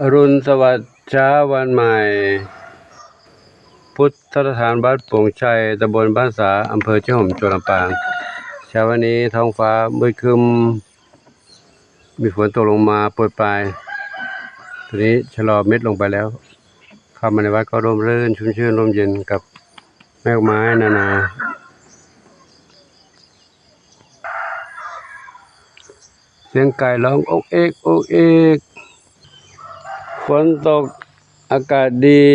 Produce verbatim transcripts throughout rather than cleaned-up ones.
อรุณสวัสดิ์เช้าวันใหม่ พุทธสถานวัดโป่งชัย ตำบลบ้านสา อำเภอเชียงโฮม จังหวัดลำปาง เช้าวันนี้ท้องฟ้ามืดครึ้ม มีฝนตกลงมาโปรยปราย ตอนนี้ชะลอเม็ดลงไปแล้ว เข้ามาในวัดก็ร่มรื่น ชุ่มชื่น ร่มเย็นกับแมกไม้นานา เสียงไก่ร้องโอ๊กเอ๊ก โอ๊กเอ๊ก ฝนตก อากาศดี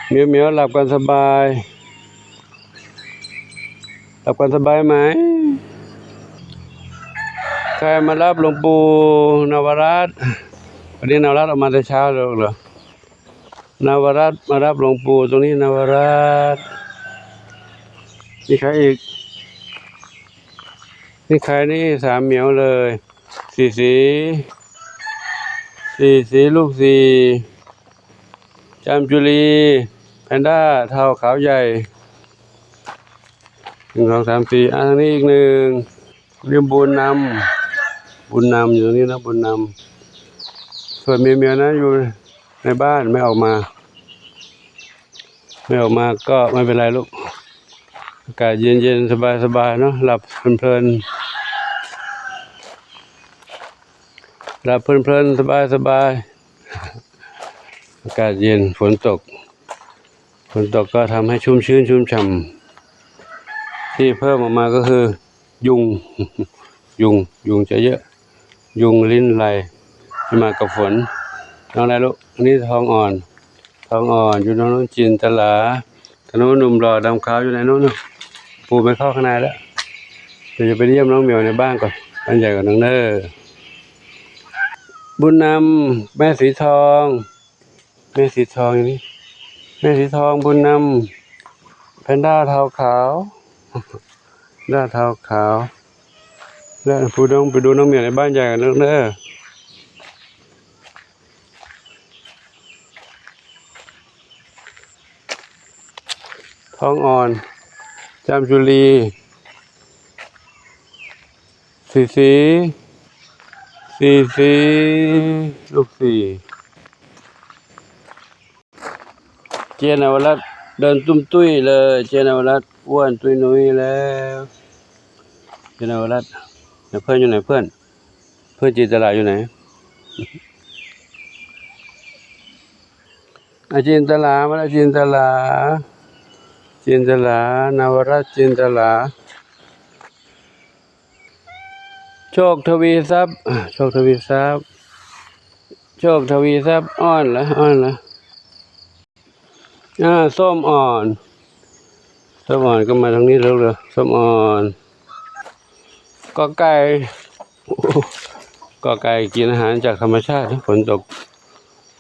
เหมียวๆ หลับกันสบาย หลับกันสบายไหม ใครมารับหลวงปู่นวรัตน์ วันนี้นวรัตน์ออกมาแต่เช้าเลยเหรอ นวรัตน์มารับหลวงปู่ตรงนี้ นวรัตน์ มีใครอีก นี่ใครนี่ สามเหมียวเลย สี่สี สี่สี ลูกสี่ จามจุลี แพนด้า เทาขาวใหญ่ หนึ่ง สอง สาม สี่ อ่ะ ทางนี้อีกหนึ่ง นี่บุญนำ บุญนำอยู่ตรงนี้นะ บุญนำ ส่วนเหมียวๆ นะ อยู่ในบ้าน ไม่ออกมา ไม่ออกมาก็ไม่เป็นไรลูก อากาศเย็นๆ สบายๆ เนาะ หลับเพลินๆ หลับเพลินๆ สบายๆ อากาศเย็น ฝนตก ฝนตกก็ทำให้ชุ่มชื้นชุ่มฉ่ำ ที่เพิ่มออกมาก็คือ ยุง ยุง ยุงจะเยอะ ยุงลิ้นไรที่มากับฝน น้องอะไรลูก อันนี้ทองอ่อน ทองอ่อน อยู่ตรงนู้น จินตลา ทางนู้น หนุ่มหล่อดำขาวอยู่ในนู้นน่ะ ปู่ไม่เข้าข้างในแล้ว เดี๋ยวจะไปเยี่ยมน้องเหมียวในบ้านก่อน บ้านใหญ่กว่าน้องเนอ บุญนำ แม่สีทอง แม่สีทองอยู่นี่ แม่สีทอง บุญนำ แพนด้าเทาขาว แพนด้าเทาขาว แล้วปู่ต้องไปดูน้องเหมียวในบ้านใหญ่กันเนอะ ทองอ่อน จามจุลี สี่สี สี่สี ลูกสี่ เจนนวรัตน์เดินตุ้มตุ้ยเลย เจนนวรัตน์อ้วนตุ้ยนุ้ยแล้ว เจนนวรัตน์ ไหนเพื่อนอยู่ไหนเพื่อน เพื่อนจินตลาอยู่ไหน อ่ะ จินตลามาแล้ว จินตลา จินตลา นวรัตน์ จินตลา โชคทวีทรัพย์ อ่ะ โชคทวีทรัพย์ โชคทวีทรัพย์ อ้อนละ อ้อนละ อ่า ส้มอ่อน ส้มอ่อนก็มาทางนี้แล้วเหรอ ส้มอ่อน กอไก่ กอไก่กินอาหารจากธรรมชาตินะ ฝนตก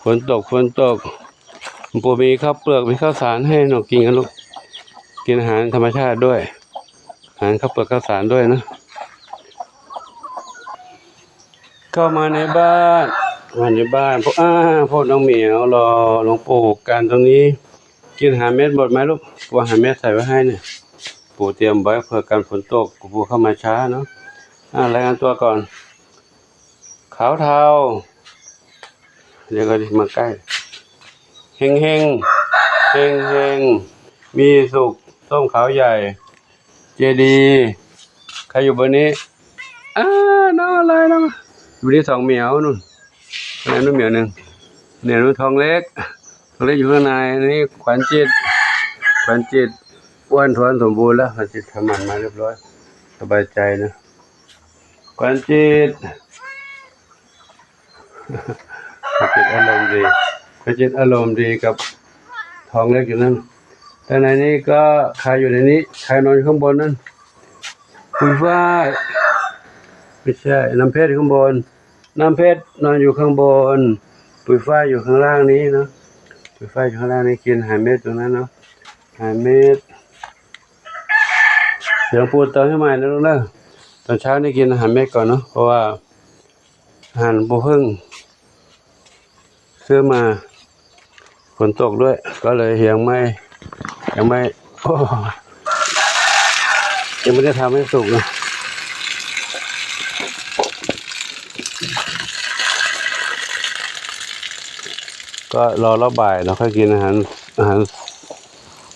ฝนตก ฝนตก ปู่มีข้าวเปลือก มีข้าวสารให้นกกินกันลูก กินอาหารธรรมชาติด้วย อาหารข้าวเปลือกข้าวสารด้วยนะ เข้ามาในบ้าน มาในบ้าน พวก อ่า พวกน้องเหมียวรอหลวงปู่กันตรงนี้ กินอาหารเม็ดหมดไหมลูก ปู่เอาอาหารเม็ดใส่ไว้ให้เนี่ย ปู่เตรียมไว้เผื่อกันฝนตก ปู่เข้ามาช้าเนาะ อ่า รายงานตัวก่อน ขาวเทา เดี๋ยวก็มาใกล้ เฮงเฮง เฮงเฮง มีสุข ส้มขาวใหญ่ เจดี ใครอยู่บนนี้ อ่า น้องอะไรน้อง อยู่บนนี้สองเหมียวนู่น อันนั้นนู่นเหมียวหนึ่ง เนี่ยนู่นทองเล็ก ทองเล็กอยู่ข้างใน อันนี้ขวัญจิต ขวัญจิต อ้วนท้วนสมบูรณ์แล้ว ขวัญจิตทำหมันมาเรียบร้อย สบายใจนะ ขวัญจิต ขวัญจิตอารมณ์ดี ขวัญจิตอารมณ์ดีกับทองเล็กอยู่นั่น แต่ในนี้ก็ใครอยู่ในนี้ ใครนอนอยู่ข้างบนนั่น ปุยฝ้าย ไม่ใช่ น้ำเพชรข้างบน น้ำเพชรนอนอยู่ข้างบน ปุยฝ้ายอยู่ข้างล่างนี้เนาะ ปุยฝ้ายอยู่ข้างล่างนี้ กินอาหารเม็ดตรงนั้นเนาะ อาหารเม็ด เดี๋ยวปู่เติมให้ใหม่นะลูกนะ ตอนเช้านี่กินอาหารเม็ดก่อนเนาะ เพราะว่าอาหารปู่เพิ่งซื้อมา ฝนตกด้วย ก็เลยยังไม่ ยังไม่ โอ้ ยังไม่ได้ทำให้สุกนะ ก็รอรอบบ่ายเนาะ ค่อยกินอาหาร อาหาร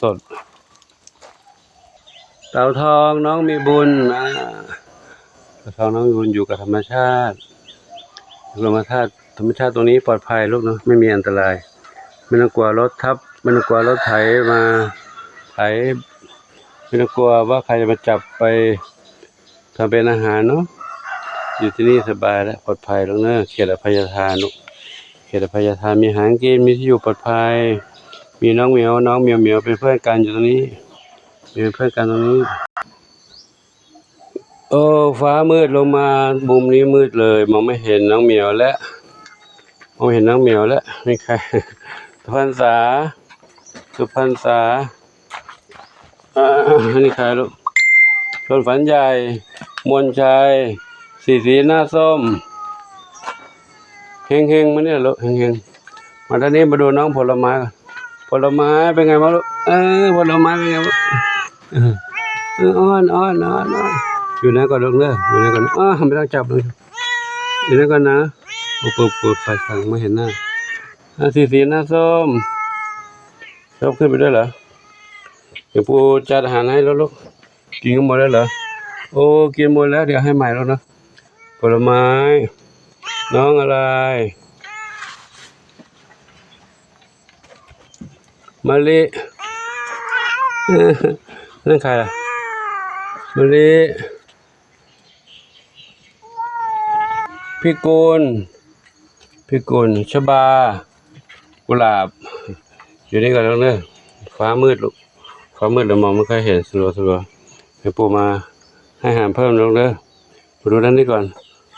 สด เต่าทองน้องมีบุญ อ่า เต่าทองน้องมีบุญอยู่กับธรรมชาติ อยู่กับธรรมชาติ ธรรมชาติตรงนี้ปลอดภัยลูกเนาะ ไม่มีอันตราย ไม่ต้องกลัวรถทับ ไม่ต้องกลัวรถไถมาไถ ไม่ต้องกลัวว่าใครจะมาจับไปทำเป็นอาหารเนาะ อยู่ที่นี่สบายแล้ว ปลอดภัยลูกเนาะ เขตอภัยทานลูก เขตอภัยทาน มีอาหารกิน มีที่อยู่ปลอดภัย มีน้องเหมียว น้องเหมียวเหมียวเป็นเพื่อนกันอยู่ตรงนี้ มีเป็นเพื่อนกันตรงนี้ โอ้ ฟ้ามืดลงมา มุมนี้มืดเลย มองไม่เห็นน้องเหมียวแล้ว มองไม่เห็นน้องเหมียวแล้ว นี่ใคร สุพรรณษา สุพรรณษา อ่า นี่ใครลูก ชวนฝันใหญ่ มวลชัย สีสีหน้าส้ม เฮงเฮงมาเนี่ยลูก เฮงเฮง มาด้านนี้มาดูน้องผลไม้ก่อน ผลไม้เป็นไงบ้างลูก เออ ผลไม้เป็นไงบ้าง เออ เออ อ้อน อ้อน อ้อน อ้อน อยู่นั่นก่อนลูกเด้อ อยู่นั่นก่อน อ้อ ไม่ต้องจับเลย อยู่นั่นก่อนนะ โอ้ เปิด เปิดไฟขังไม่เห็นหน้า อ่ะ สีสีหน้าส้ม ชอบขึ้นไปด้วยเหรอ เดี๋ยวปู่จัดอาหารให้แล้วลูก กินกันหมดแล้วเหรอ โอ้ กินหมดแล้ว เดี๋ยวให้ใหม่แล้วนะ ผลไม้ น้องอะไร มะลิ นั่นใครล่ะ มะลิ พิกุล พิกุล ชบา กุหลาบ อยู่นี่ก่อนลูกเด้อ ฟ้ามืดลูก ฟ้ามืดเดี๋ยวมองไม่ค่อยเห็น สลัวสลัว เดี๋ยวปู่มาให้อาหารเพิ่มลูกเด้อ มาดูด้านนี้ก่อน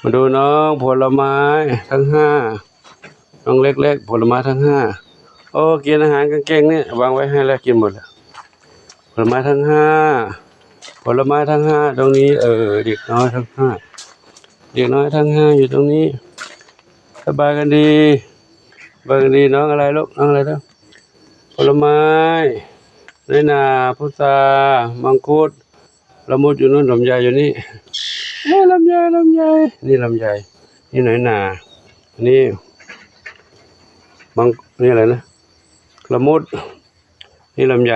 มาดูน้องผลไม้ทั้งห้า น้องเล็กๆ ผลไม้ทั้งห้า โอ้ กินอาหารกางเกงเนี่ย วางไว้ให้แล้ว กินหมดแล้ว ผลไม้ทั้งห้า ผลไม้ทั้งห้า ตรงนี้ เออ เด็กน้อยทั้งห้า เด็กน้อยทั้งห้าอยู่ตรงนี้ สบายกันดี สบายกันดี น้องอะไรลูก น้องอะไรลูก ผลไม้ น้อยหน่า พุทรา มังคุด ละมุดอยู่นู่น ลำไยอยู่นี่ เอ้ย ลำไย ลำไย นี่ลำไย นี่น้อยหน่า อันนี้ มัง นี่อะไรนะ ละมุด นี่ลำไย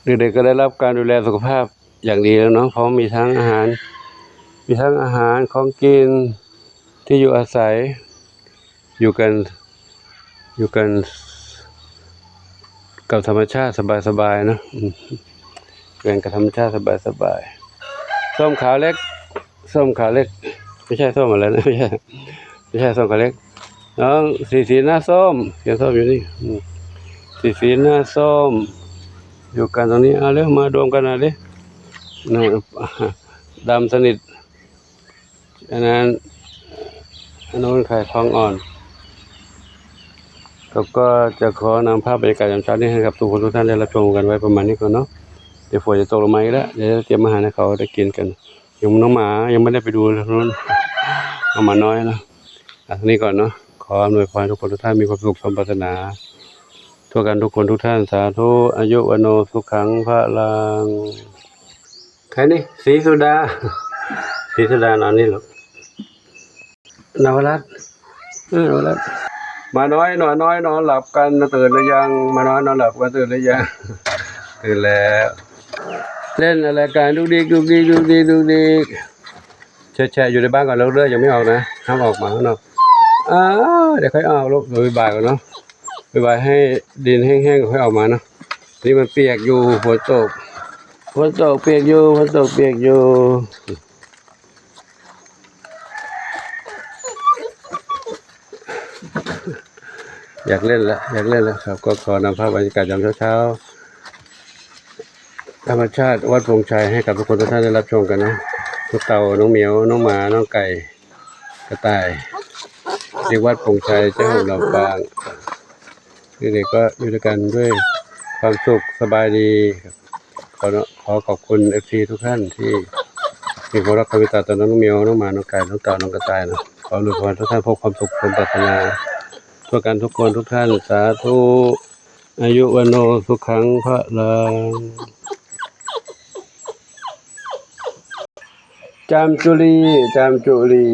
เด็กๆก็ได้รับการดูแลสุขภาพอย่างดีแล้วเนาะ เพราะมีทั้งอาหาร มีทั้งอาหาร ของกิน ที่อยู่อาศัย อยู่กัน อยู่กัน กับธรรมชาติสบายๆเนาะ อืม อยู่กันกับธรรมชาติสบายๆ ส้มขาวเล็ก ส้มขาวเล็ก ไม่ใช่ส้มอะไรนะ ไม่ใช่ ไม่ใช่ส้มขาวเล็ก น้องสีสีหน้าส้ม เขียนส้มอยู่นี่ อืม สีสีหน้าส้ม อยู่กันตรงนี้ เอาเร็ว มารวมกันหน่อยดิ นั่น ดำสนิท อันนั้น อันนู้นใคร ทองอ่อน ครับ ก็จะขอนำภาพบรรยากาศยามเช้านี้ให้กับทุกคนทุกท่านได้รับชมกันไว้ประมาณนี้ก่อนเนาะ เดี๋ยวฝนจะตกลงมาอีกแล้ว เดี๋ยวจะเตรียมอาหารให้เขาได้กินกัน ยังน้องหมา ยังไม่ได้ไปดูเลย น้องหมาน้อยนะ อ่ะ เท่านี้ก่อนเนาะ ขออำนวยพรให้ทุกคนทุกท่านมีความสุขสมปรารถนา ทั่วกันทุกคนทุกท่าน สาธุ อายุวัณโณ สุขัง พลัง ใครนี่ ศรีสุดา ศรีสุดานอนนี่ลูก นวรัตน์ เออ นวรัตน์ หมาน้อย หมาน้อยนอนหลับกัน ตื่นหรือยัง หมาน้อยนอนหลับกัน ตื่นหรือยัง ตื่นแล้ว เล่นอะไรกัน ดุกดิก ดุกดิก ดุกดิก ดุกดิก แช่ๆอยู่ในบ้านก่อน แล้วเด้อ ยังไม่ออกนะ ห้ามออกมาข้างนอก อ้าว เดี๋ยวค่อยออกลูก เดี๋ยวบ่ายๆก่อนเนาะ บ่ายๆให้ดินแห้งๆก่อนค่อยออกมาเนาะ นี่มันเปียกอยู่ ฝนตก ฝนตกเปียกอยู่ ฝนตกเปียกอยู่ อยากเล่นละ อยากเล่นละครับ ก็ขอนำภาพบรรยากาศยามเช้าๆ ธรรมชาติวัดโป่งชัยให้กับทุกคนทุกท่านได้รับชมกันนะ ลูกเต่า น้องเหมียว น้องหมา น้องไก่ กระต่าย เด็กวัดโป่งชัย เจ้าหงส์ลำปาง เด็กๆก็อยู่ด้วยกันด้วยความสุขสบายดีครับ ขอ ขอขอบคุณเอฟซีทุกท่านที่มีความรักความเมตตาต่อน้องเหมียว น้องหมา น้องไก่ น้องเต่า น้องกระต่ายนะ ขออำนวยพรทุกท่านพบความสุขสมปรารถนา ทั่วกันทุกคนทุกท่าน สาธุ อายุวัณโณ สุขัง พลัง ใจ จามจุลี จามจุลี